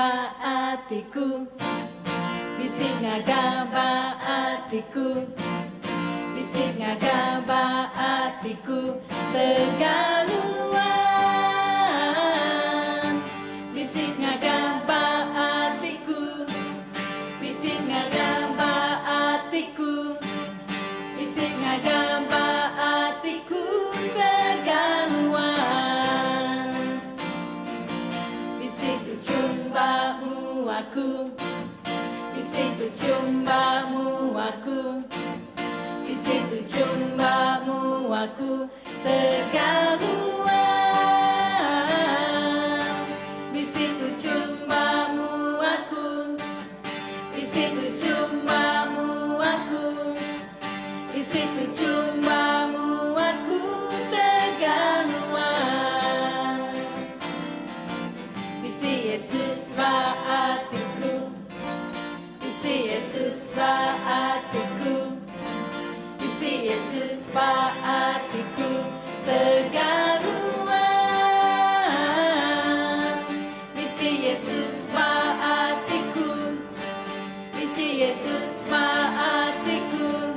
ba atiku Bisi ngaga ba atiku Bisi ngaga ba atiku Tegaluan Bisi ngaga ba atiku Bisi ngaga ba atiku Bisi ngaga ba atiku Tegaluan Bisi tuchum ba mua ku Bisi tuchum ba mua ku Bisi tuchum ba mua ku Tegaluan Bisi tuchum ba mua ku Bisi tuchum ba mua ku Bisi tuchum ba mua ku Tegaluan Bisi Yesus ba atiku Bisi Yesus ba atiku Bisi Yesus ba atiku Tegaluan Bisi Yesus ba atiku Bisi Yesus ba atiku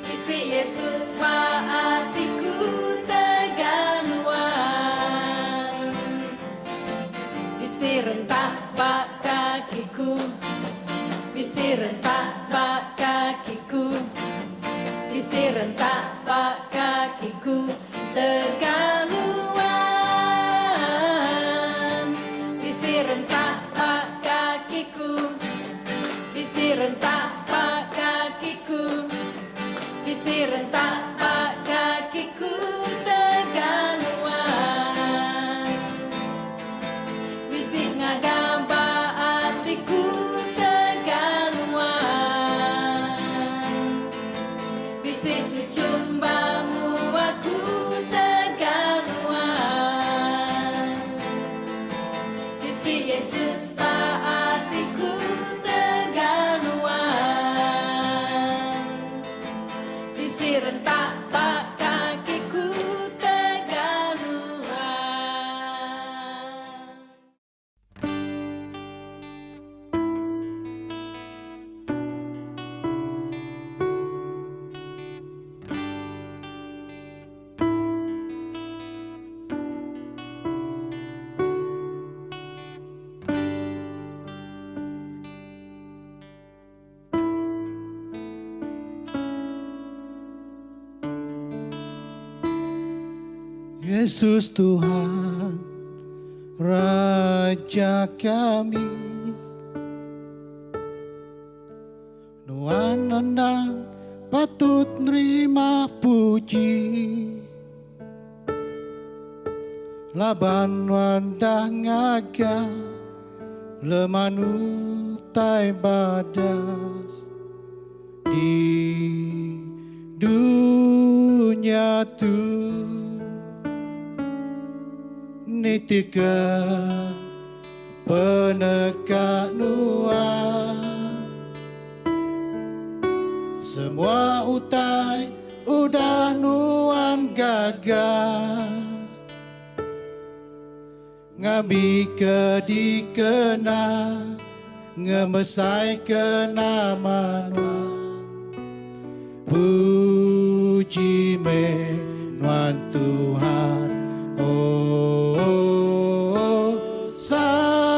Bisi Yesus ba atiku Tegaluan Bisi rentak ba kakiku Bisi rentak ba kakiku Bisi rentak ba kakiku Tegaluan Bisi rentak ba kakiku Bisi rentak ba kakiku Bisi rentak ba kakiku Tegaluan Bisi ngaga ba atiku Tegaluan Bisi tuchum ba mua ku Tegaluan Bisi Yesus ba atiku Tegaluan Bisi rentak ba kakiku Tegaluan. Yesus Tuhan Raja kami Nuan endang patut nerima puji Laban nuan dah ngaga leman utai badas di dunya tu. Nitihka peneka nuan semua utai udah nuan gaga. Ngambika dikena ngemesaika nama nuan. Puji meh nuan Tuhan oh Hosana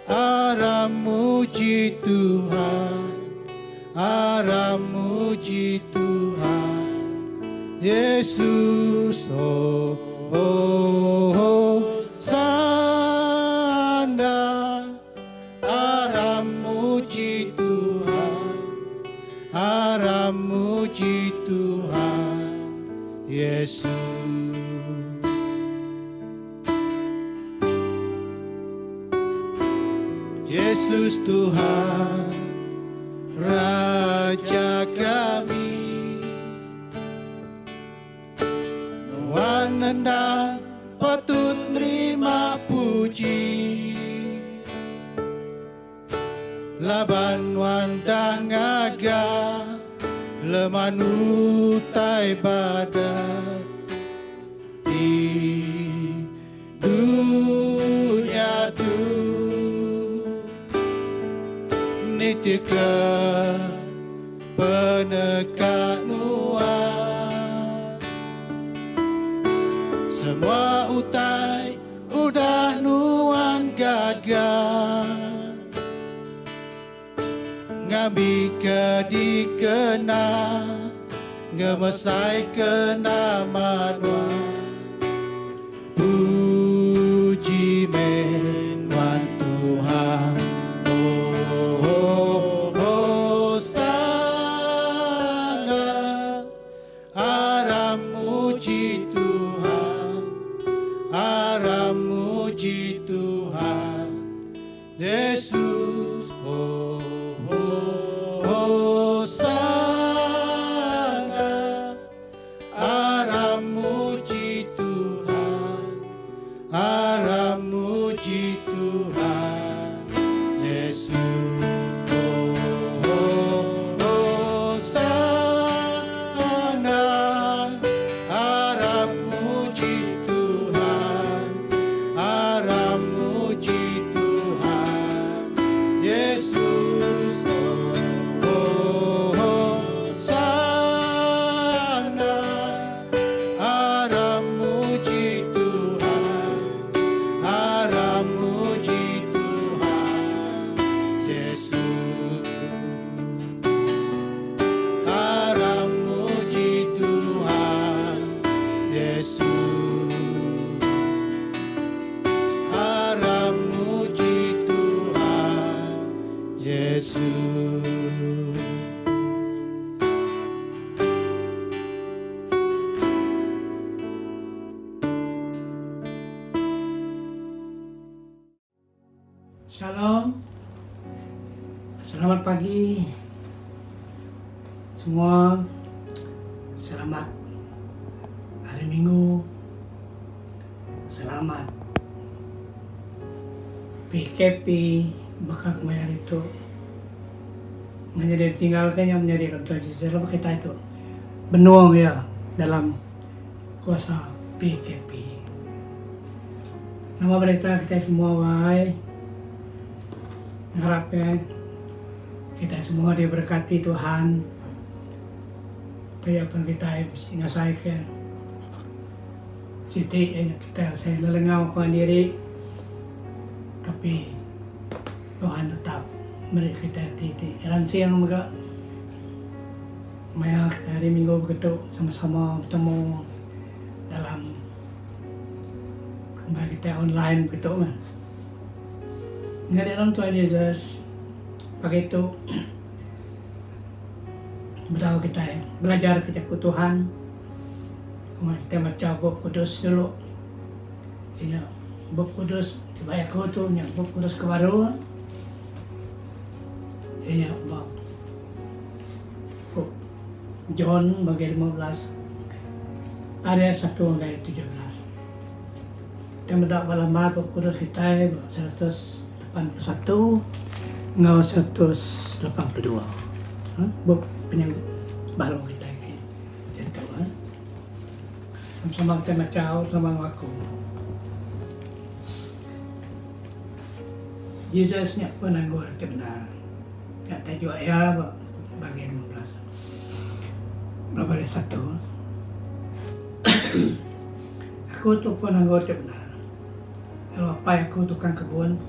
Aram muji Tuhan Aram muji Tuhan Yesus oh oh oh Sana Aram muji Tuhan Aram muji Tuhan Yesus. Yesus Tuhan Raja kami Nuan endang patut nerima puji Laban nuan dah ngaga leman utai badas di dunya. Nitih ke peneka Nuan. Semua utai udah Nuan gaga. Ngambika dikena ngemesaika nama Nuan. Puji meh Nuan Tuhan. Oh, Hosana. Aram muji Tuhan. Aram muji Tuhan. Jesus oh oh Hosana Aram muji Tuhan Aram muji Tuhan Jesus oh oh Hosana Aram muji Tuhan Aram muji Tuhan Yesus oh Hosana Aram muji Tuhan Aram muji Tuhan Yesus Aram muji Tuhan Yesus Aram muji Tuhan Yesus. Shalom. Selamat pagi semua. Selamat hari Minggu. Selamat PKP baka kemaya hari tu menyadi ditinggalka nya menyadi Doktor Jesus laban kitai tu benung iya dalam kuasa PKP. Nama berita kitai semua wai ngarap ke kitai semua diberkati Tuhan taja pun kitai bisi ngasai ke siti iya nya kitai ngasai lelengau pangan diri tapi Tuhan tetap meri kitai ati ti ransing mega maya kitai hari minggu begitu sama-sama betemu dalam Kumbai kitai online begitu meh. Nyadi dalam Tuhan Jesus pagi tu bedau kitai belajar ke jaku Tuhan kuma kitai macha Bup Kudus dulu. Iya Bup Kudus ti bai aku tu nya Bup Kudus ke baru. Iya ba Bup John bagi 15 ayat 1 ngagai 17. Kita meda ba lambar Bup Kudus kitai ba 181 enggau 182. Bup penyang baru kitai ke diatu. Sama-sama kitai macha sama enggau aku. Jesus nya penangguh ti bendar. Nya tajuk iya ba bagian 15. Ba baris satu. Aku tu pun anggur ti bendar. Lalu apai aku tukang kebun,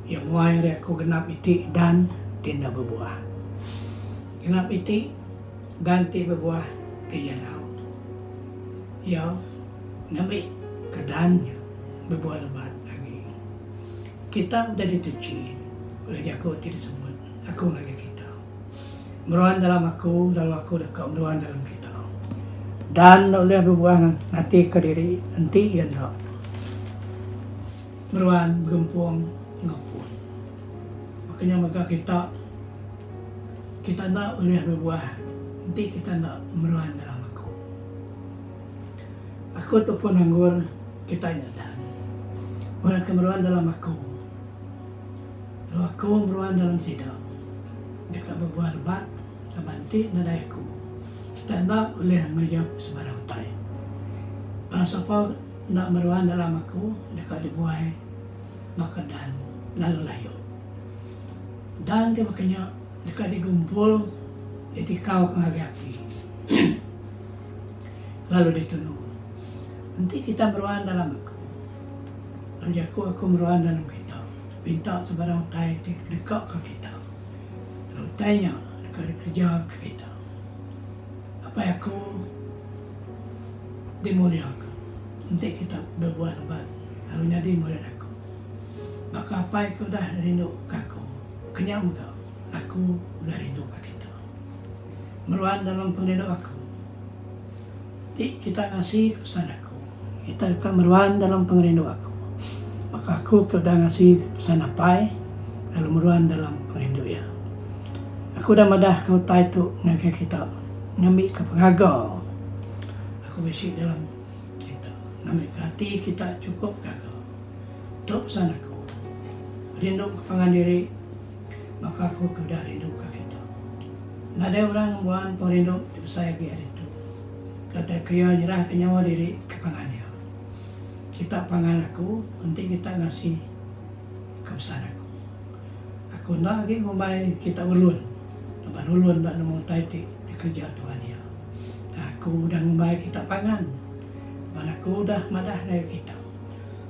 iya muai ari aku genap iti dan ti enda bebuah. Genap iti dan ti bebuah ti iya enggau. Iya ngambi ke dan nya bebuah lebat agi. Kita udah dituchi ulih jaku ti disebut aku ngagai kita. Meruan dalam aku, lalu aku deka meruan dalam kita. Dan enda ulih bebuah ngatika diri enti iya enda meruan begempung enggau pun. Baka nya mega kita, kita enda ulih bebuah enti kita enda meruan dalam aku. Aku tu pun anggur, kita nya dan. Orang ke meruan dalam aku. Lalu aku meruan dalam sida, deka bebuah lebat laban enti nadai aku, kita enda ulih ngereja sebarang utai. Barang sapa enda meruan dalam aku deka dibuai baka dan lalu layu. Dan ti baka nya deka digumpul ditikauka ngagai api lalu ditunu. Enti kita meruan dalam aku, lalu jaku aku meruan dalam kita, pinta sebarang utai ti kedekaka kita, lalu utai nya deka dikerejaka kita. Apai aku dimuliaka enti kita bebuah lebat lalu nyadi murid aku. Baka Apai ke udah rinduka aku, ke nya mega aku udah rinduka kita. Meruan dalam pengerindu aku. Ti kita ngasika pesan aku, kita deka meruan dalam pengerindu aku, baka aku ke udah ngasika pesan Apai lalu meruan dalam pengerindu Iya. Aku udah madahka utai tu ngagai kita ngambika pengaga aku bisi dalam kita, ngambika ati kita chukup gaga. Tu pesan aku. Rindu ke pangan diri baka aku ke udah rinduka kita. Nadai orang ngembuan pengerindu ti besai agi ari tu, datai ke iya nyerahka nyawa diri ke pangan iya. Kita pangan aku enti kita ngasi ke pesan aku. Aku enda agi ngumbai kita ulun, laban ulun enda nemu utai ti dikereja tuan iya. Tang aku udah ngumbai kita pangan, laban aku udah madah ngagai kita.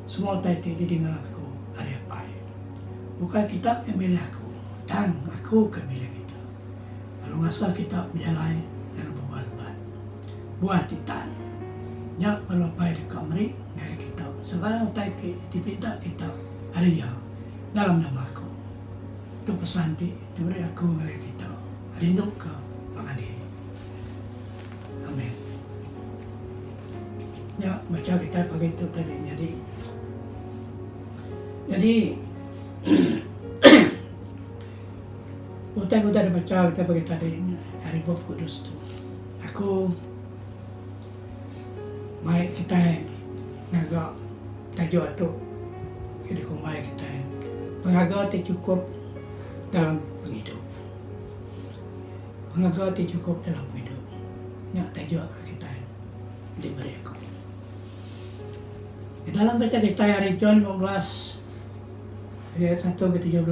Semua utai ti didinga aku ari Apai. Bukai kita ke milih aku, tang aku ke milih kita, lalu ngasuh kita bejalai lalu bebuah lebat. Buah ti tan. Nya baru Apai deka meri ngagai kita sebarang utai ti dipinta kita ari Iya dalam nama aku. Tu pesan ti diberi aku ngagai kita, rinduka pangan diri. Amen. Nya bacha kitai pagi tu tadi nyadi. Nyadi utai ke udah dibacha kitai pagi tadi ari Bup Kudus tu aku mai kitai ngaga tajuk atu ke dikumbai kitai pengaga ti chukup dalam pengidup. Pengaga ti chukup dalam pengidup nya tajuk ke kitai diberi aku. Di dalam bacha kitai ari John 15 ayat 1 ke 17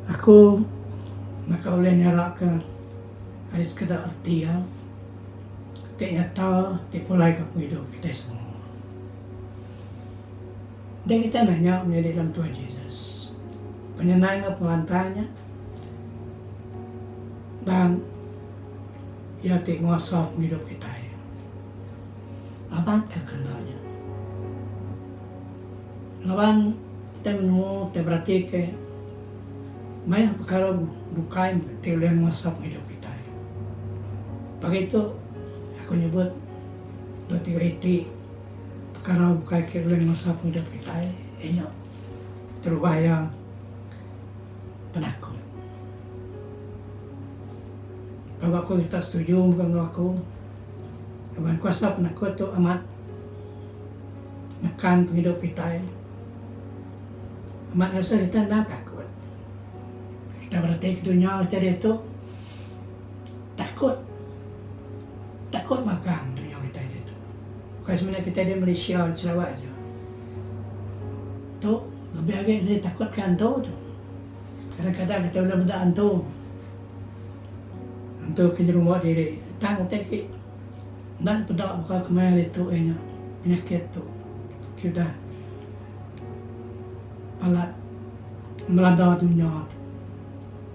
aku naka ulih nyaraka ari sekeda reti iya ti nyata ti pulaika pengidup kitai semua. Enti kitai nanya menyadi dalam Tuhan Jesus, penyenang enggau pengelantang nya tang Iya ti nguasa pengidup kitai. Amat ka ke enda nya. Laban kitai menemu kitai beratika mayuh pekara bukai ti ulih nguasa pengidup kitai. Pagi tu aku nyebut dua tiga iti pekara bukai ke ulih nguasa pengidup kitai iya nya terubah iya penakut. Pelaba aku kita setuju mega enggau aku laban kuasa penakut tu amat nekan pengidup kitai. Amat rasa kitai enda takut. Kitai bereti ke dunya kitai diatu takut. Takut magang dunya kitai diatu. Bukai semina kitai di Malaysia di Sarawak aja. Tu lebih agi indi takut ke antu tu. Kadang-kadang kitai ulih meda antu. Antu ke nyerumba diri. Tang utai ke enda peda baka kemaya hari tu iya nya penyakit tu ke udah balat melanda dunya tu,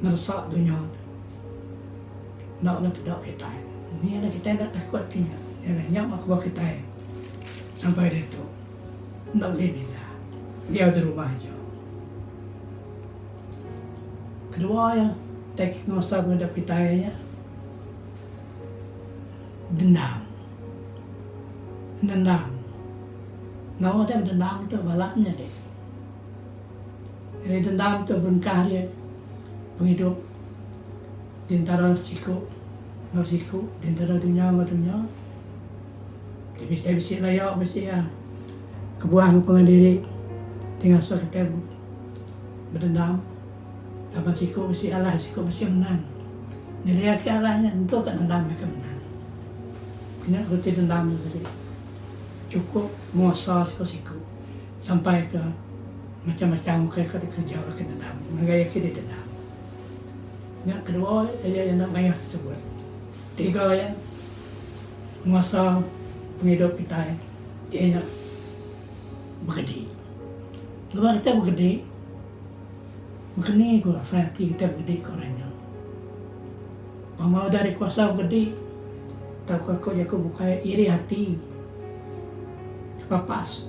ngeresak dunya tu. Enda ulih peda kitai. Ni anak kitai enda takut ke nya. Nya alai nya mah kebuah kitai sampai diatu enda ulih mindah diau di rumah aja. Kedua iya utai ke nguasa pengidup kitai nya dendam. Dendam. Nama utai bedendam tu balat nyadi. Jadi dendam tu berengkah ari pengidup di entara siku enggau siku, di entara dunya enggau dunya. Ti bisi bisi laya bisi iya kebuah enggau pangan diri ti ngasuh kitai bedendam laban siku bisi alah siku bisi menang. Nyadi agi alah nya tentu ka dendam nya ka menang. Nya reti dendam tu tadi chukup nguasa siku siku sampai ke. Macam-macam ukai ka dikereja orang ke dendam ngagai iya ke didendam. Nya kedua iya iya enda mayuh disebut. Tiga iya nguasa pengidup kitai iya nya begedi. Lebuh kitai begedi, bekeni ku asai ati kitai begedi ke orang nya. Pama udah dikuasa begedi tauka ku jaku bukai iri ati kepapas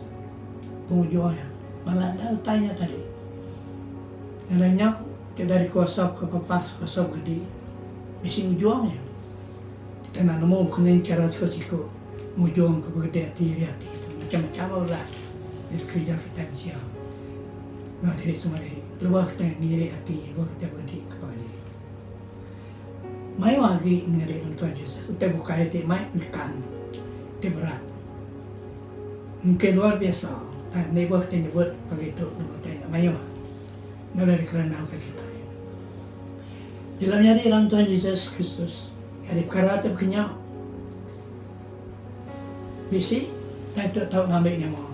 pengujung iya bala enda utai nya tadi. Ngagai nya ti udah dikuasa kepapas kuasa begedi bisi ujung iya. Kitai enda nemu baka ni chara siku-siku ngujung ke begedi ati iri ati tu macam-macam ulah dikereja kitai mensia enggau diri sama diri lebuh kitai ngiri ati lebuh kitai begedi ke pangan diri. Mayuh agi menyadi Tuan Jesus utai bukai ti mai penekan ti berat. Mungkin luar biasa tang enda ibuh kitai nyebut pagi tu nemu utai nya mayuh enda ulih dikerandauka kitai. Bila menyadi dalam Tuhan Jesus Kristus ari pekara ti bekenya bisi utai tu tau ngambi nyawa.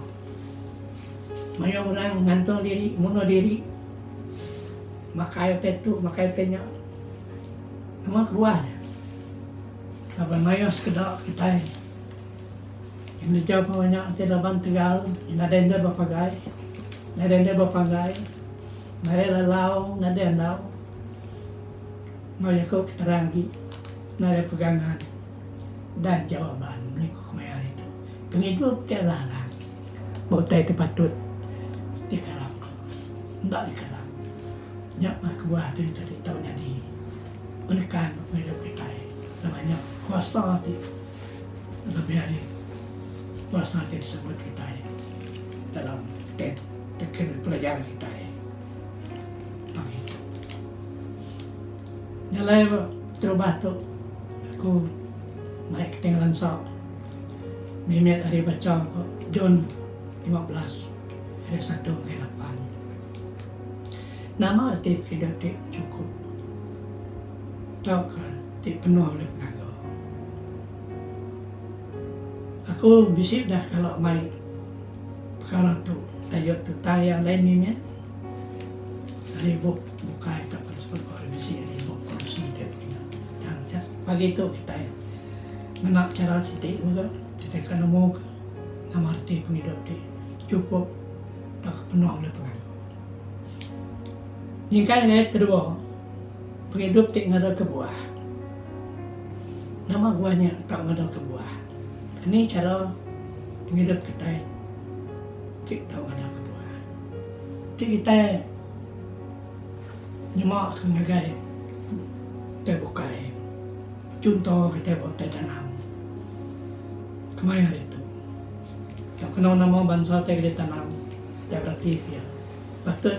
Mayuh orang ngantung diri munuh diri. Makai utai tu, makai utai nya. Nama kebuah nya? Laban mayuh sekeda kitai ngereja pengawa nya enti laban tegal nadai enda bepagai, nadai enda bepanggai, nadai lalau, nadai andau. Enggau jaku ke terang agi nadai pegangan dan jawaban meli ku kemaya hari tu. Pengidup ti alang-alang ba utai ti patut dikarap. Enda dikarap. Nya mah kebuah ti tadi tau nyadi penekan ba pengidup kitai laban nya kuasa ti lebih ari kuasa ti disebut kitai dalam teks pelajar kitai pagi tu. Nya alai ba terubah tu aku mai kitai ngelansa mimit ari bacha ba John 15 ayat satu ngagai lapan. Nama reti pengidup ti chukup tauka ti penuh ulih pengaga? Aku bisi udah kala mai pekara tu taja tu tang iya lain mimit ari bup bukai tauka disebut ko ari bisi ari bup kongsi ti pekina. Tang pagi tu kitai ngena chara siti mega kitai ka nemu ka nama reti pengidup ti chukup tauka penuh ulih pengaga. Nyingkai ayat kedua, pengidup ti ngaga kebuah. Nama buah nya tau ngaga kebuah? Keni chara pengidup kitai ti tau ngaga kebuah? Ti kitai nyema ke ngagai utai bukai, chunto kitai ba utai tanam kemaya hari tu. Tau kena nama bansa utai ke ditanam, kitai berati ke iya. Patut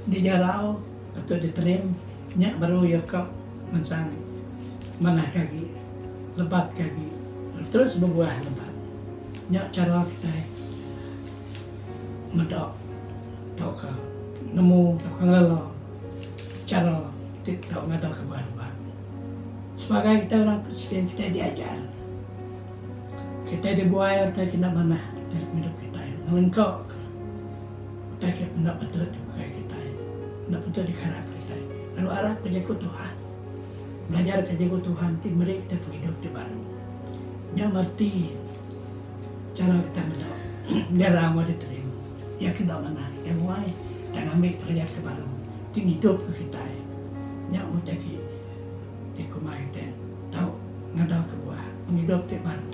dijarau, patut diterim, nya baru iya ka mansang manah ke agi, lebat ke agi, lalu terus bebuah lebat. Nya chara kitai meda tauka nemu tauka ngelala chara ti tau ngadaka buah lebat. Sebagai kitai orang Kristian kitai diajar, kitai dibuai utai ke enda manah dalam pengidup kitai, ngelengka ka. Utai ke enda patut dipegai kitai, enda patut dikarap kitai. Lalu arapka jaku Tuhan. Belajarka jaku Tuhan ti meri kitai pengidup ti baru. Nya mereti chara kitai meda jarang wang diterima. Iya ke enda manah kitai muai tang ngambi pelajar ke baru ti ngidupka kitai. Nya utai ke dikumbai kitai tau ngadaka buah pengidup ti baru.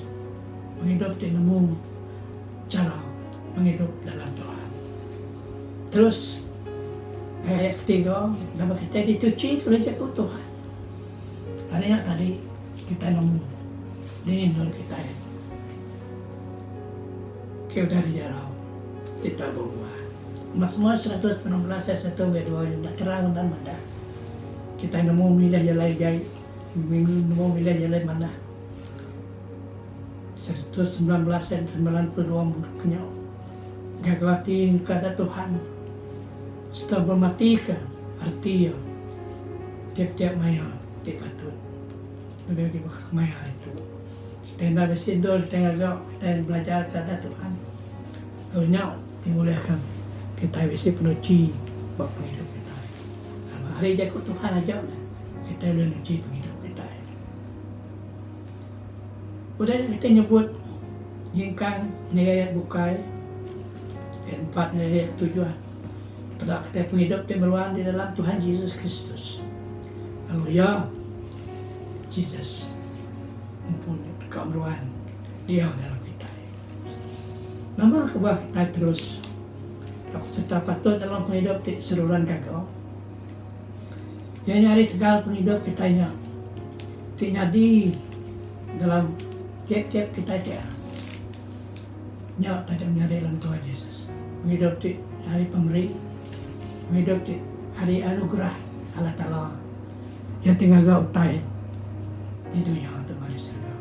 Pengidup ti nemu. Chara pengidup dalam Tuhan. Terus ngagai ayat ketiga, laban kitai dituchi oleh jaku Tuhan. Ari nya tadi kitai nemu dini endur kitai ke udah dijarau ti tau bebuah. Masmur 119 ayat satu ngagai dua nya udah terang endar madah kitai nemu milih jalai jai, nemu milih jalai manah. 119 ayat 92 Kenyau gaga ati engka da Tuhan sereta bematika reti iya tiap-tiap maya ti patut. Lebih agi baka kemaya hari tu. Kitai enda bisi endur kitai ngaga kitai belajarka adat Tuhan lalu nya ti ngulihka. Kitai bisi penuchi ba pengidup kitai. Lalu ari jaku Tuhan aja meh kitai ulih nuchi pengidup kitai. Udah nya kitai nyebut nyingkang ngagai ayat bukai, ayat empat ngagai ayat tujuh, peda kitai pengidup ti meruan di dalam Tuhan Jesus Kristus. Lalu Iya, Jesus, empu nya deka meruan diau dalam kitai. Nama kebuah kitai terus sereta patut dalam pengidup ti seruran gaga? Iya nya ari tegal pengidup kitai nya ti nyadi dalam tiap-tiap kitai ti arap. Nya taja menyadi dalam Tuhan Jesus. Pengidup ti ari pemeri, pengidup ti ari anugerah Allah Taala iya ti ngaga utai di dunya tu enggau di serega.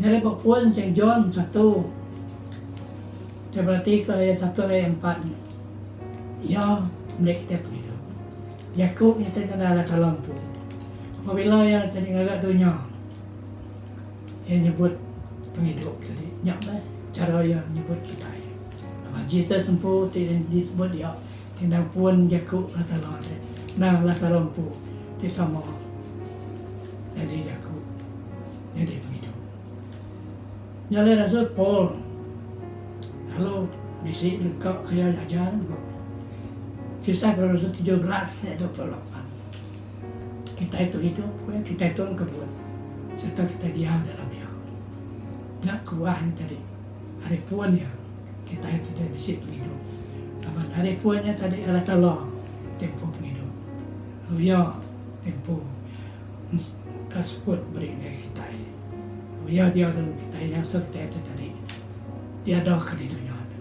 Nyadi ba pun Saint John satu Kitai beratika ayat satu ngagai ayat empat nya. Iya meri kitai pengidup. Jaku nya ti ngagai Allah Taala empu. Apabila iya tadi ngaga dunya, iya nyebut pengidup tadi. Nya meh chara iya nyebut kitai. Laban Jesus empu ti disebut dia ti endang pun jaku Allah Taala ti endang Allah Taala empu ti sama nyadi jaku nyadi pengidup. Nya alai Rasul Paul lalu bisi leka ke iya ajar ba Kisah Para Rasul 17 ayat 28. Kitai tu idup ku iya, kitai tu engkebut sereta kitai diau dalam iya. Nya kebuah nya tadi ari pun iya kitai tu deh bisi pengidup. Laban ari pun nya tadi Allah Taala ti empu pengidup lalu iya ti empu seput beri ngagai kitai. Iya diau dalam kitai nya asal kitai tu tadi diadaka di dunya tu.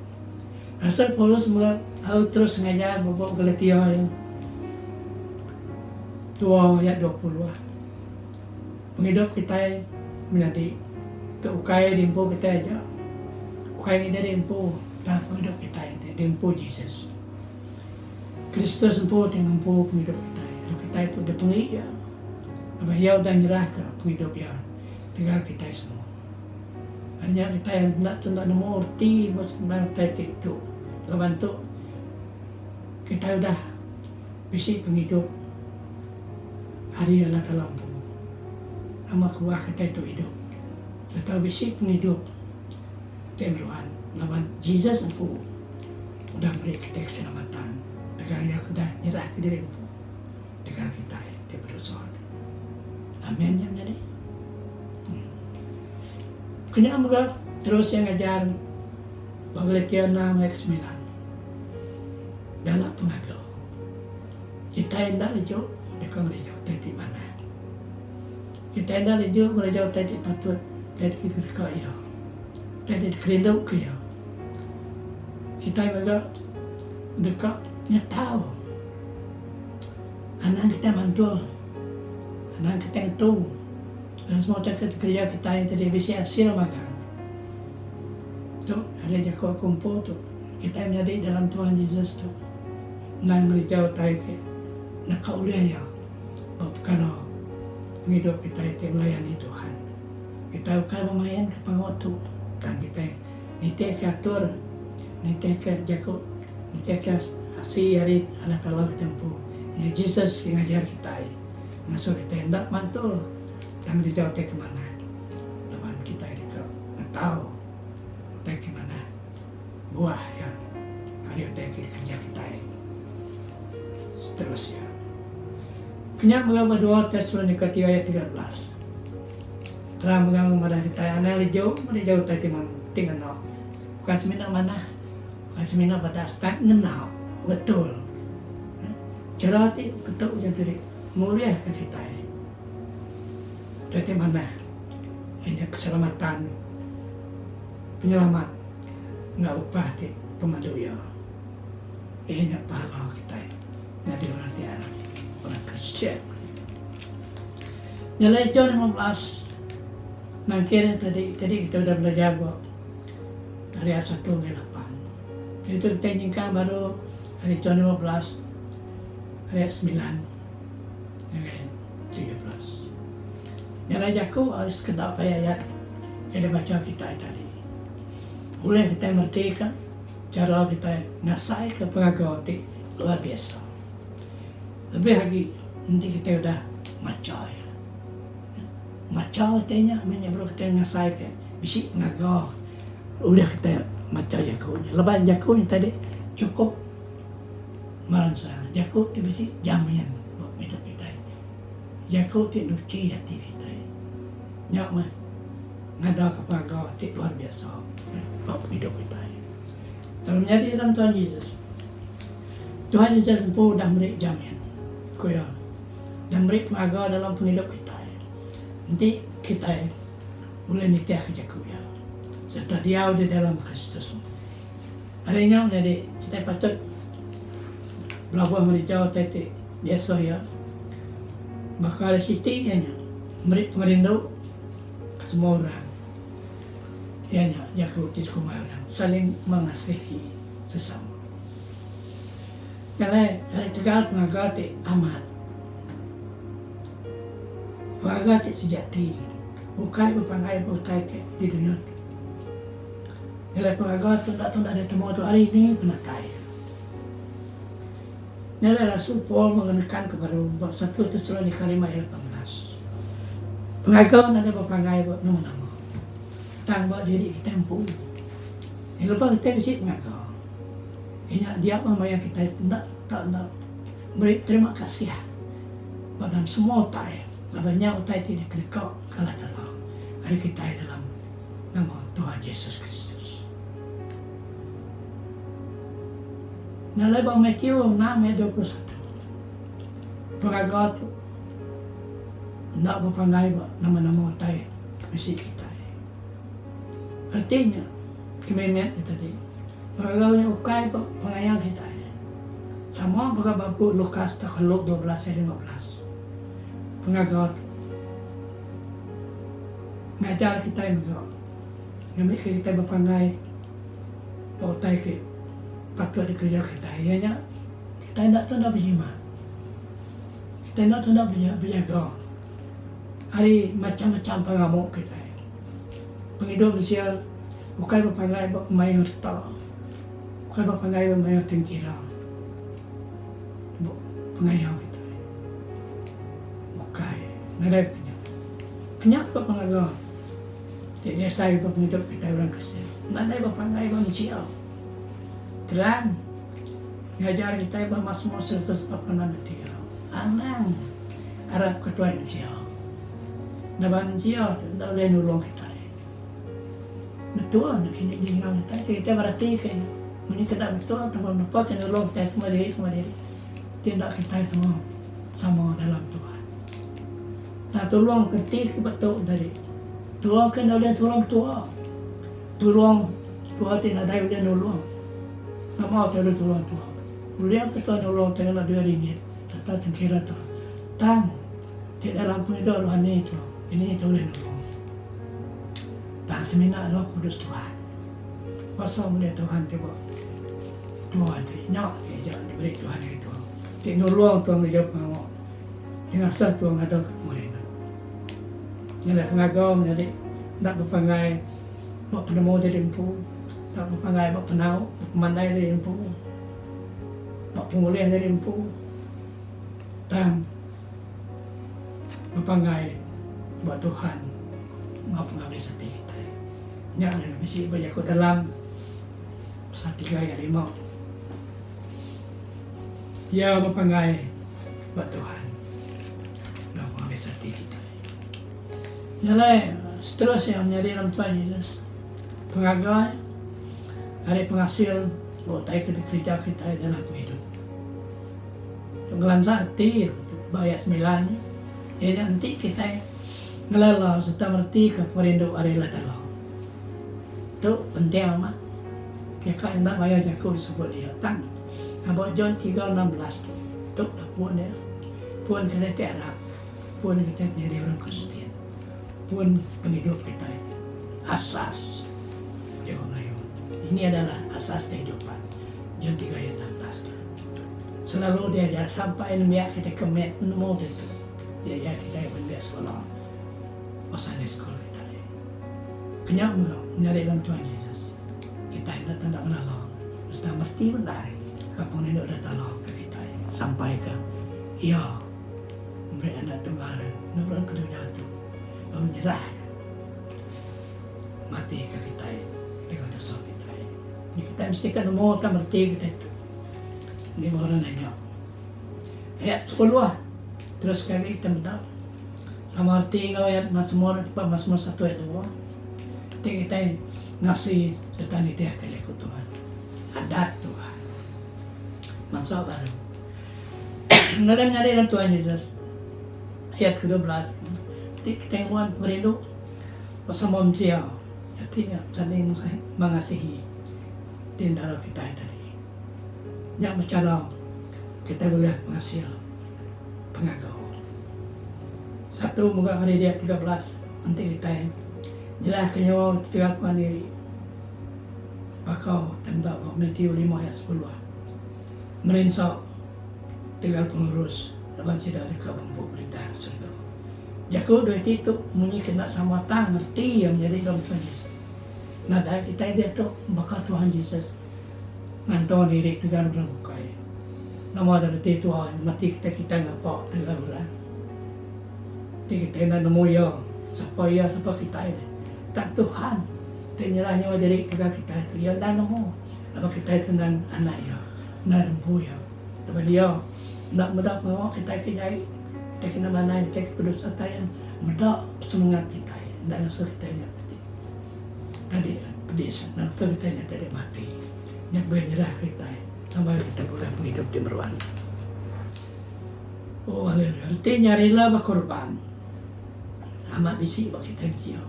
Rasul Paulus mega lalu terus ngajar ba bup Galatia iya dua ayat 20. Pengidup kitai menyadi tu ukai diempu kitai aja, ukai ngini diempu tang pengidup kitai ti diempu Jesus. Kristus empu ti ngempu pengidup kitai, lalu kitai tu dipenggi Iya, laban Iya udah nyerahka pengidup Iya tegal kitai semua. Ari nya kitai enda tu enda nemu reti ba sentang utai ti tu, laban tu kitai udah bisi pengidup ari Allah Taala empu. Nama kebuah kitai tu idup sereta bisi pengidup ti meruan laban Jesus empu. Udah meri kitai keselamatan tegal iya ke udah nyerahka diri empu tegal kitai ti bedosa tu. Amen nya menyadi. Kenya mega terus iya ngajar ba Galatia enam ayat semilan dalam pengaga kitai enda leju deka ngereja utai ti manah. Kitai enda leju ngereja utai ti patut utai ti deka iya utai ti dikerinduka iya. Kitai mega deka ngetau anang kitai mantul, anang kitai ngetu dalam semua utai ke dikereja kitai tadi bisi asil magang. Tu ari jaku aku empu tu kitai menyadi dalam Tuhan Jesus tu endang ngereja utai ke naka ulih iya ba pekara pengidup kitai ti melayani Tuhan. Kitai ukai bemain ke pengawa tu tang kitai. Nitihka atur, nitihka jaku, nitihka asi ari Allah Taala kitai empu, iya Jesus ti ngajar kitai, ngasuh kitai enda mantul tang ngereja utai ke manah laban kitai deka ngetau utai ke manah buah iya ari utai ke dikereja kitai seterus iya. Kenya mega ba dua Tesalonika tiga ayat 13. Terang mega madah kitai anang leju ngereja utai ti ti ngena. Bukai semina manah, bukai semina badas tang ngena betul. Chara ti ketu nya tadi ngulihka kitai utai ti manah iya nya keselamatan, penyelamat enggau upah ti pemadu iya. Iya nya pahala kitai nyadi orang ti arap, orang Kristian. Nya alai John 15 nangkir nya tadi, tadi kita udah belajar ba ari ayat satu ngagai lapan. Diatu kitai nyingkang baru ari John 15 ayat semilan ngagai 13. Nya alai jaku ari sekeda kai ayat ke dibacha kitai tadi. Ulih kitai meretika. chara kitai ngasaika pengaga ti luar biasa. Lebih agi enti kitai udah macha iya. Macha utai nya meh nya baru kitai ngasaika bisi pengaga ulih kitai macha jaku nya. Laban jaku nya tadi chukup meransang. Jaku ti bisi jamin ba pengidup kitai. Jaku ti nuchi ati kitai. Nya meh ngadaka pengaga ti luar biasa ba pengidup kitai. Lalu menyadi dalam Tuhan Jesus. Tuhan Jesus empu udah meri jamin, ku iya. Udah meri pengaga dalam pengidup kitai enti kitai ulih nitihka jaku iya sereta diau di dalam Kristus empu. Ari nya menyadi kitai patut belabuh ngereja utai ti diasuh iya baka ari siti iya nya meri pengerindu ke semua orang. Iya nya jaku ti dikumbai orang saling mengasihi sesama. Nya alai ari tegal pengaga ti amat, pengaga ti sejati ukai bepanggai ba utai ke di dunya tu. Nya alai pengaga tu enda tau enda ditemu tu ari ni penatai iya. Nya alai Rasul Paul mengenekanka baru ba satu Tesalonika lima ayat 18, Pengaga nadai bepanggai ba nama-nama, tang ba diri kitai empu. Nya lebuh kitai bisi pengaga. Iya nya dia meh maya kitai enda tau enda meri terima kasih ba dalam semua utai laban nya utai ti dikedeka ke Allah Taala ari kitai dalam nama Tuhan Jesus Kristus. Nya alai ba Matthew enam ayat 21 pengaga tu enda bepanggai ba nama-nama utai ke bisi kitai. Reti nya ke mimit nya tadi. Pengaga nya ukai ba pengaya kitai. Sama baka ba bup Lukas tauka Luke 12 ayat 15. Pengaga tu ngajar kitai mega ngambika kitai bepanggai ba utai ti patut dikereja kitai iya nya kitai enda tau enda bejimat. Kitai enda tau enda bejaga ari macham-macham pengamu kitai. Pengidup mensia ukai bepanggai ba pemayuh reta, ukai bepanggai ba mayuh tengkira ba pengayau kitai. Ukai nadai pekenya. Kenya ba pengaga ti diasai ba pengidup kitai orang Kristian. Nadai bepanggai ba mensia. Terang ngajar kitai ba Masmur 146 ayat tiga, Anang arapka tuai mensia. Laban mensia tu enda ulih nulung kitai. Betul nya kini dinga kitai ti kitai beratika nya. Munyi ke enda betul tauka nepa ke nulung kitai semua diri semua diri. Ti enda kitai semua sama dalam Tuhan. Tang tulung ke ti ke betu tadi. Tulung ke enda ulih tulung tua. Tulung tua ti nadai ulih nulung. Nama utai ulih tulung tua. Ulih ke tua nulung ti ngena duit ringgit sereta tengkira tua. Tang ti dalam pengidup rohani tu ini nya ulih nulung. Tang semina Roh Kudus Tuhan. Kuasa mulia Tuhan ti ba tua ti nya ti aja diberi Tuhan ngagai tua ti nulung tua ngereja pengawa ti ngasuh tua ngaga ke pengerindu. Nya alai pengaga menyadi enda bepanggai ba penemu diri empu, enda bepanggai ba penau, ba pemandai diri empu, ba pengulih diri empu tang Bepanggai ba Tuhan enggau pengabis ati kitai. Nya meh bisi ba jaku dalam pasal tiga ayat lima. Iya bepanggai ba Tuhan enggau pengabis ati kitai. Nya alai seterus iya menyadi dalam Tuhan Jesus pengaga ari pengasil ba utai ke dikereja kitai dalam pengidup. Ngelansa reti ba ayat semilan nya, iya nya enti kitai ngelala sereta meretika pengerindu ari Allah Taala. Tu penting amat. Nyaka enda mayuh jaku disebut dia tang aba John 3:16 tu, tu lah pun iya. Pun kitai ti arap, pun kitai ti nyadi orang Kristian, pun pengidup kitai, asas jaku Melayu. Ini adalah asas kehidupan. John tiga ayat 16 tu. Selalu diajar sampai nembiak kitai ke mit nemu ditu. Diajar kitai ba nembiak sekula ba Sunday school kitai. Kenya mega menyadi dalam Tuhan Jesus. Kitai enda tau enda ngelala. sereta mereti bendar ka pengerindu Allah Taala ke kitai sampai ka Iya meri Anak Tunggal Iya nurun ke dunya tu lalu nyerah mati ka kitai tegal dosa kitai. Nya kitai mesti ka nemu tang mereti kitai tu. Enti orang nanya. Ayat sepuluh terus sekali kita meda sama reti enggau ayat Masmur ba Masmur satu ayat dua ti kitai ngasi sereta nitihka jaku Tuhan adat Tuhan bansa baru. Ngagai menyadi dalam Tuhan Jesus ayat ke 12 ti kitai nguan pengerindu pasal mensia reti nya saling mengasihi di entara kitai tadi. Nya meh chara kitai bulih pengasil pengaga. Satu mega hari dia 13 enti kitai nyerahka nyawa ketegal pangan diri baka ti meda ba Matthew lima ayat sepuluh merinsa tegal pengelurus laban sida deka bempu perintah serega. Jaku dua iti tu munyi ke enda sama tang reti iya menyadi dalam Tuhan Jesus. Nadai kitai diatu baka Tuhan Jesus. Ngantung diri tegal orang bukai. Nama da reti tua mati kitai kitai ngapa tegal orang. Ti kitai enda nemu iya, sapa iya sapa kitai deh. Tang Tuhan ti nyerah nyawa diri tegal kitai tu iya enda nemu laban kitai tu endang anak iya, endang dempu iya. Laban iya enda meda pengawa kitai ke jai, kitai kena manah kitai ke bedosa tang iya meda semengat kitai enda ngasuh kitai nya tadi. Tadi pedis ngantung kitai nya tadi mati. Nya bulih nyerah kitai sampai kitai bulih pengidup ti meruan. Oh haleluya. Reti nya rela bekorban amat bisi ba kitai mensia.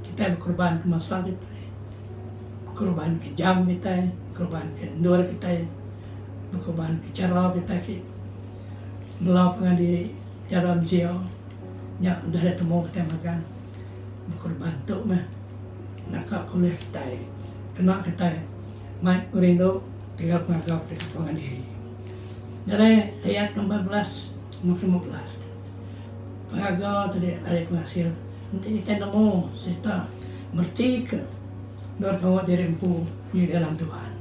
Kitai bekorban ke masa kitai, bekorban ke jam kitai, bekorban ke endur kitai, bekorban ke chara kitai ke mela pangan diri chara mensia. Nya udah ditemu kitai magang. Bekorban tu meh naka ke ulih kitai kena kitai mai pengerindu tegal pengaga kitai ke pangan diri. Nyadi ayat ke 14 enggau ke 15 tu pengaga tadi ari pengasil enti kitai nemu sereta meretika endur pengawa diri empu ngi dalam Tuhan.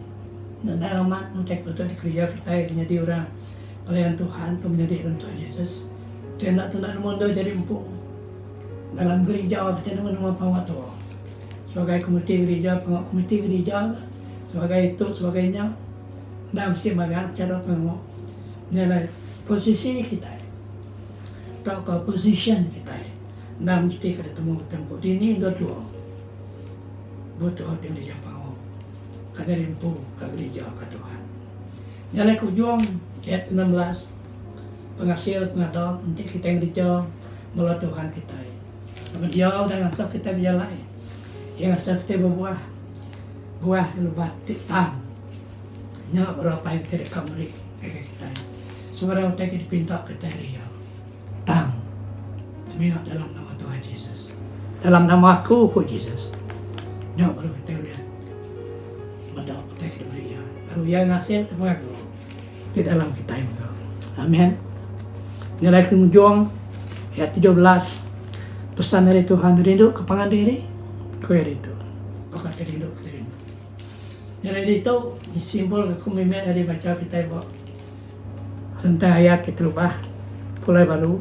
Endang amat utai ke patut dikereja kitai nyadi orang pelayan Tuhan ke menyadi dalam Tuhan Jesus ti enda tunda nemu endur diri empu. Dalam gerija kitai nemu nama pengawa tu. Sebagai komiti gerija, pengawa komiti gerija ke, sebagai tu sebagai nya enda mesti magang chara pengawa. Nya alai posisi kitai tauka position kitai enda mesti ka ditemu kitai empu dini endur tuo. Betul ti ngereja pengawa ka diri empu ka gerija ka Tuhan. Nya alai ke ujung ayat 16 pengasil pengada enti kitai ngereja Bala Tuhan kitai. Laban Iya udah ngasuh kitai bejalai. Iya ngasuh kitai bebuah. Buah ti lebat ti tan. Nya baru apai kitai deka meri ngagai kitai. Sebarang utai ke dipinta kitai ari Iya. Tang, semina dalam nama Tuhan Jesus. Dalam nama aku, ku Jesus. Nya baru kitai ulih meda utai ke diberi Iya. Lalu Iya ngasilka pengaga. Ti dalam kitai mega. Amen. Nya alai ke ngujung ayat 17 pesan ari Tuhan rindu ke pangan diri ku iya ditu. Baka ti rindu ke diri empu. Nya alai ditu disimpul ke aku mimit ari bacha kitai ba rentang ayat keterubah pulai baru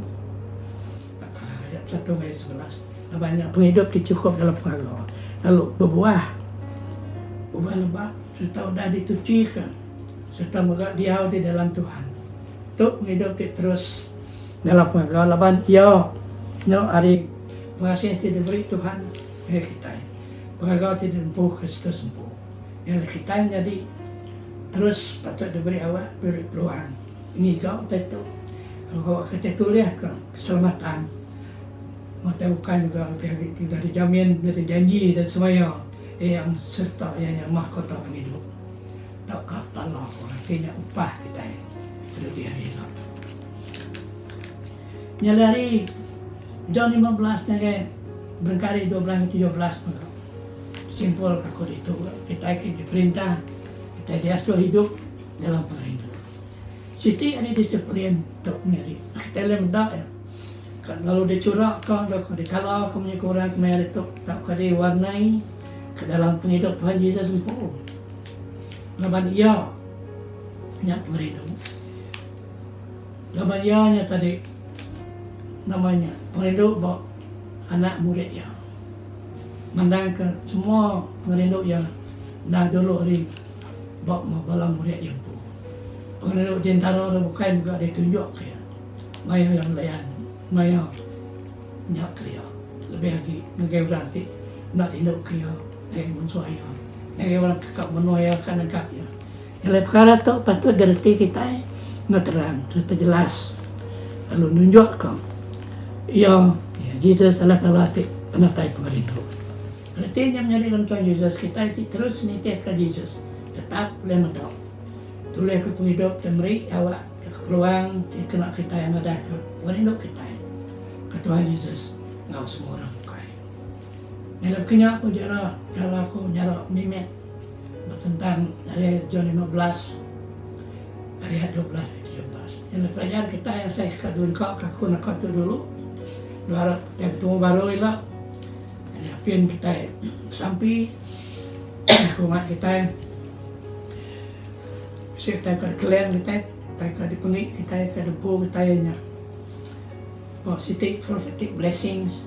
ayat satu ngagai 11 laban nya pengidup ti chukup dalam pengaga lalu bebuah bebuah lebat sereta udah dituchika. Sereta mega diau di dalam Tuhan. Tu pengidup ti terus dalam pengaga laban iya nya ari pengasih ti diberi Tuhan ngagai kitai. Pengaga ti diempu Kristus empu. Nya alai kitai nyadi terus patut diberi awak diberi peluang ngiga utai tu lalu awak kitai tulihka keselamatan utai bukai mega lebih agi ti udah dijamin udah dijanji dan semaya iya sereta iya nya mahkota pengidup. Tauka tala orang ti nya upah kitai dudi hari ila. Nya alai ari John 15 ngagai berengkah ari 12 ngagai 17 mega simpul ka aku ditu kitai ke diperintah kitai diasuh idup dalam pengerindu. Siti ari disiplin tu nyadi kitai ulih meda iya ka lalu dichura ka tauka dikala ka munyi ku orang kemaya hari tu tauka diwarnai ka dalam pengidup Tuhan Jesus empu. Laban Iya nya pengerindu. Laban Iya nya tadi nama nya pengerindu ba anak murid Iya. Mandangka semua pengerindu Iya endang dulu ari ba bala murid Iya empu. Pengerindu ti entara orang bukai mega ditunjukka Iya maya Iya ngelayan maya nya kelia lebih agi ngagai orang ti enda rinduka Iya ngagai munsuh Iya ngagai orang ke ka munuh Iya ka negap Iya. Nyelai pekara tu patut direti kitai enggau terang sereta jelas lalu nunjukka iya Jesus Allah Taala ti penatai pengerindu. Reti nya menyadi dalam Tuhan Jesus kitai ti terus nitihka Jesus tetap ulih meda tulihka pengidup ti meri awak tauka peluang ti kena kitai madahka pengerindu kitai ke Tuhan Jesus enggau semua orang bukai. Nyelai baka nya ku jara chara ku nyara mimit. Ba tentang ari John 15 ari ayat 12 ngagai 17. Nya alai pelajar kitai asai ka dilengka ka aku naka tu dulu. Lalu arap kitai betemu baru ila. Nyadi apin kitai besampi aku ngat kitai bisi kitai ka dikeleng kitai, kitai ka dipenggi kitai ka dempu kitai nya. Ba siti prophetic blessings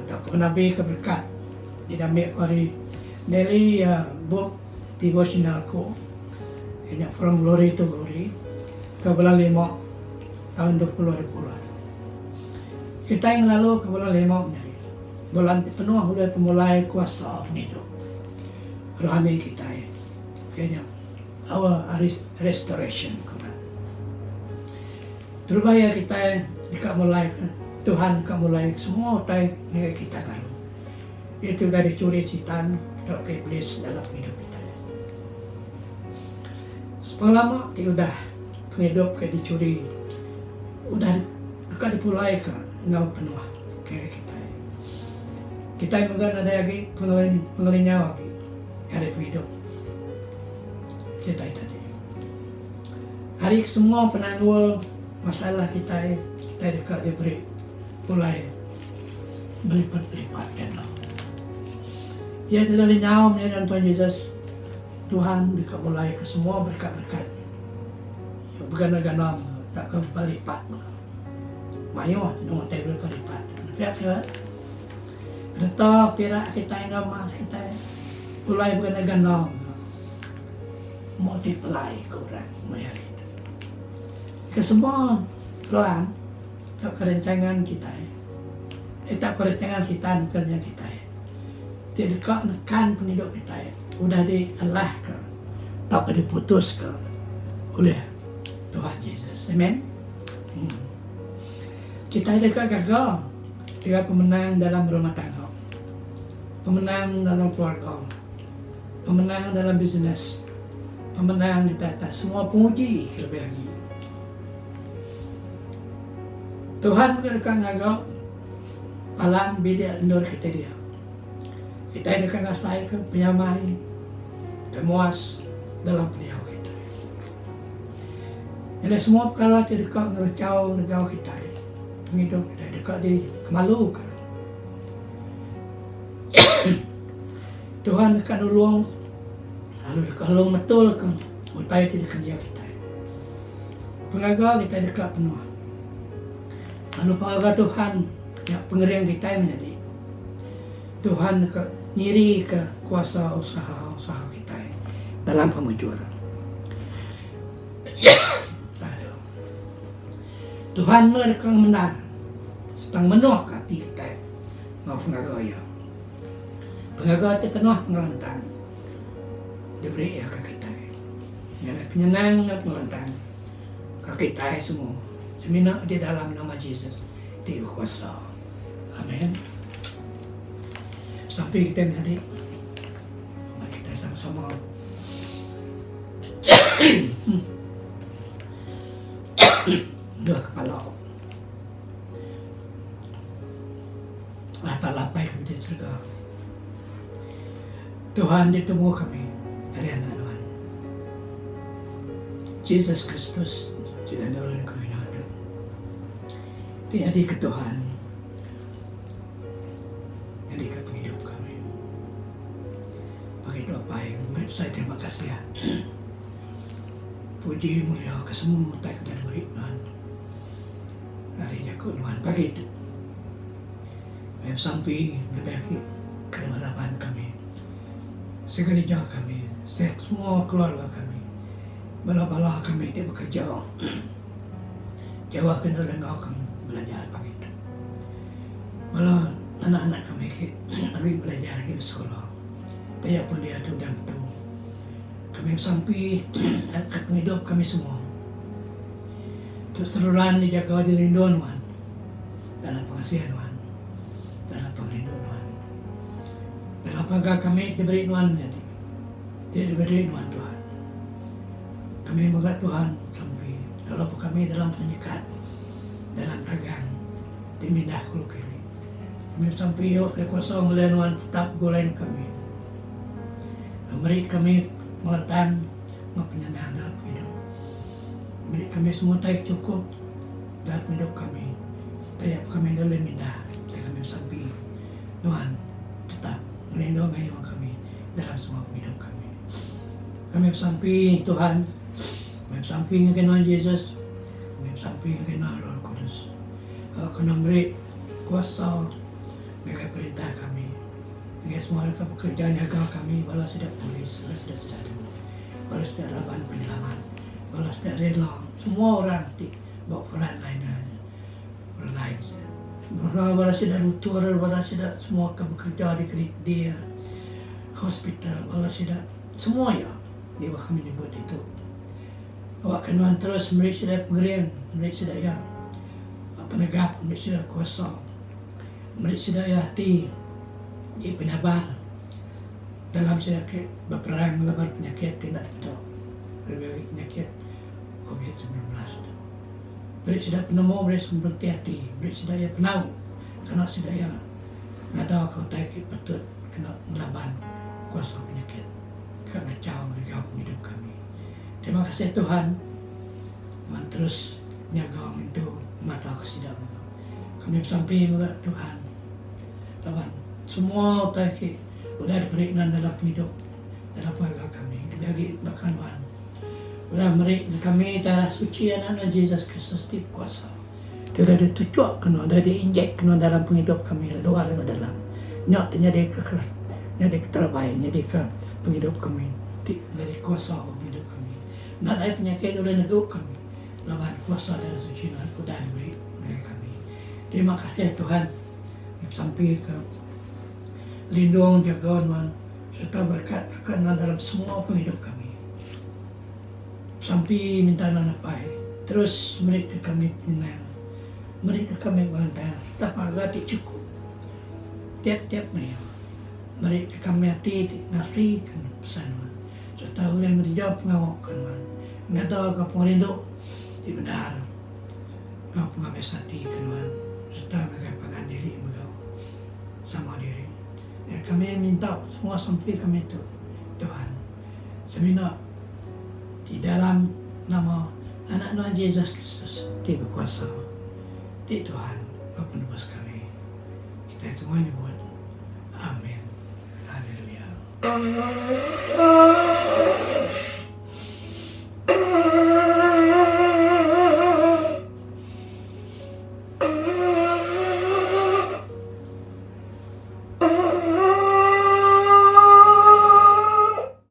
tauka benabi ka berekat didambi aku ari Daily book devotional aku iya nya From Glory to Glory ke bulan lima taun 2020 tu. Kitai ngelalu ke bulan lima menyadi bulan ti penuh ulih pemulai kuasa pengidup rohani kitai iya nya our restoration ku orang. Terubah iya kitai deka mulai ke Tuhan deka mulai semua utai ngagai kitai baru. Iya ti udah dichuri Sitan tauka Iblis dalam pengidup kitai. Sepengelama ti udah pengidup ke dichuri udah deka dipulaika enggau penuh ngagai kitai. Kitai mega nadai agi pengelenyau agi ari pengidup kitai tadi. Ari kesemua penanggul masalah kitai, kitai deka diberi pulai belipat-lipat ganda. Iya ti lalu nyau menyadi Tuhan Jesus, Tuhan deka mulai ke semua berekat-berekat iya beganda-ganda mega tauka belipat mega. Mayuh ti nemu utai belipat-lipat. Pia ke reta pirak kitai enggau emas kitai pulai beganda-ganda mega multiply ku orang maya hari tu. Ke semua pelan tauka rancangan kitai eh tauka rancangan sitan ke nya kitai ti deka nekan pengidup kitai udah dialahka tauka diputuska ulih Tuhan Jesus. Amen. Hmm. Kitai deka gaga deka pemenang dalam rumah tangga, pemenang dalam keluarga, pemenang dalam bisnes, pemenang di atas semua penguji kelebih agi. Tuhan mega deka ngaga palan bilik endur kitai dia. Kitai deka ngasaika penyamai, pemuas dalam pendiau kitai. Nyadi semua pekara ti deka ngerechau regau kitai, pengidup kitai deka dikemaluka. Tuhan deka nulung lalu deka nulung metulka utai ti dikereja kitai. Pengaga kitai deka penuh. Lalu pengaga Tuhan nya pengering kitai menyadi. Tuhan deka nyirika kuasa usaha-usaha kitai dalam pemujur. Tuhan meh deka ngemendar sereta ngemenuhka ati kitai enggau pengaga Iya. Pengaga ti penuh pengelantang diberi Iya ke kitai. Nya alai penyenang enggau pengelantang ka kitai semua semina di dalam nama Jesus ti bekuasa. Amen. Sampi kitai menyadi meh kitai sama-sama nduh kepala. Allah Taala Apai kami di serega. Tuhan ditemu kami ari anak nuan. Jesus Kristus ti udah nurun ke dunya tu. Ti nyadi ke Tuhan nyadi ke pengidup kami. Pagi tu Apai meri besai terima kasih. kasih. Puji mulia ke semua utai ke udah diberi nuan ari jaku nuan pagi tu. Kami besampi lebih agi ke bala raban kami, segerija kami, semua keluarga kami, bala-bala kami ti bekereja jauh ke enda enggau kami belajar pagi tu. Bala anak-anak kami agi agi belajar agi besekula taja pun diatu udah ngetu. Kami besampi ka pengidup kami semua tu seruran dijaga dilindung nuan dalam pengasih nuan dalam pengerindu nuan. Dalam pengaga kami diberi nuan menyadi ti diberi nuan Tuhan. Kami mega Tuhan besampi lalu kami dalam penyekat dalam tagang ti mindah kulu kili. Kami besampi ke kuasa mulia nuan tetap begulai enggau kami. Meri kami pengelantang enggau penyenang dalam pengidup. Meri kami semua utai ke chukup dalam pengidup kami. Taja pun kami enda ulih mindah tang kami besampi Nuan tetap ngelindung ayung kami dalam semua pengidup kami. Kami besampi Tuhan, kami besampi ngagai Nuan Jesus, kami besampi ngagai Nuan Roh Kudus. Awakka Nuan meri kuasa ngagai perintah kami. Ngagai semua orang ke bekereja nyaga kami bala sida polis, bala sida sedadu, bala sida raban penyelamat, bala sida rela, semua orang ti ba front liner nya, front lines nya. Bala bala sida lutur, bala sida semua ke bekereja di keli di hospital, bala sida semua iya di ba kami nyebut ditu. Awakka nuan terus meri sida pengering, meri sida iya penegap, meri sida kuasa. Meri sida iya ati ti penyabar dalam sida ke beperang ngelaban penyakit ti enda dipeda lebih agi penyakit covid 19 tu. Meri sida penemu meri semereti ati meri sida iya penau kena sida iya ngada ka utai ti patut kena ngelaban kuasa penyakit ka ngachau ngeregau pengidup kami. Terima kasih Tuhan nuan terus nyaga ngintu mata ke sida mega. Kami besampi mega Tuhan laban semua utai ti udah diberi nuan dalam pengidup dalam pengaga kami lebih agi baka nuan udah meri ngagai kami darah suci anak nuan Jesus Kristus ti bekuasa ti udah dituchuk ke nuan udah di inject ke nuan dalam pengidup kami luar enggau dalam nya ti nyadi ke nyadi ke terabai nyadi ke pengidup kami ti nyadi kuasa ba pengidup kami nadai penyakit ulih negu kami laban kuasa darah suci nuan udah diberi ngagai kami. Terima kasih Tuhan besampi ke lindung jaga nuan sereta berekat ka nuan dalam semua pengidup kami. Besampi minta nuan apai terus meri ke kami penyenang, meri ke kami pengelantang sereta pengaga ti chukup tiap-tiap maya. Meri ke kami ati ti ngasi ke pesan nuan sereta ulih ngereja pengawa ke nuan ngada ka pengerindu ti bendar. Enggau pengabis ati ke nuan sereta ngagai pangan diri mega sama diri. Nya kami minta semua sampi kami tu Tuhan semina di dalam nama Anak nuan Jesus Kristus ti bekuasa ti Tuhan enggau Penebus kami. Kitai semua nyebut Amin. Haleluya.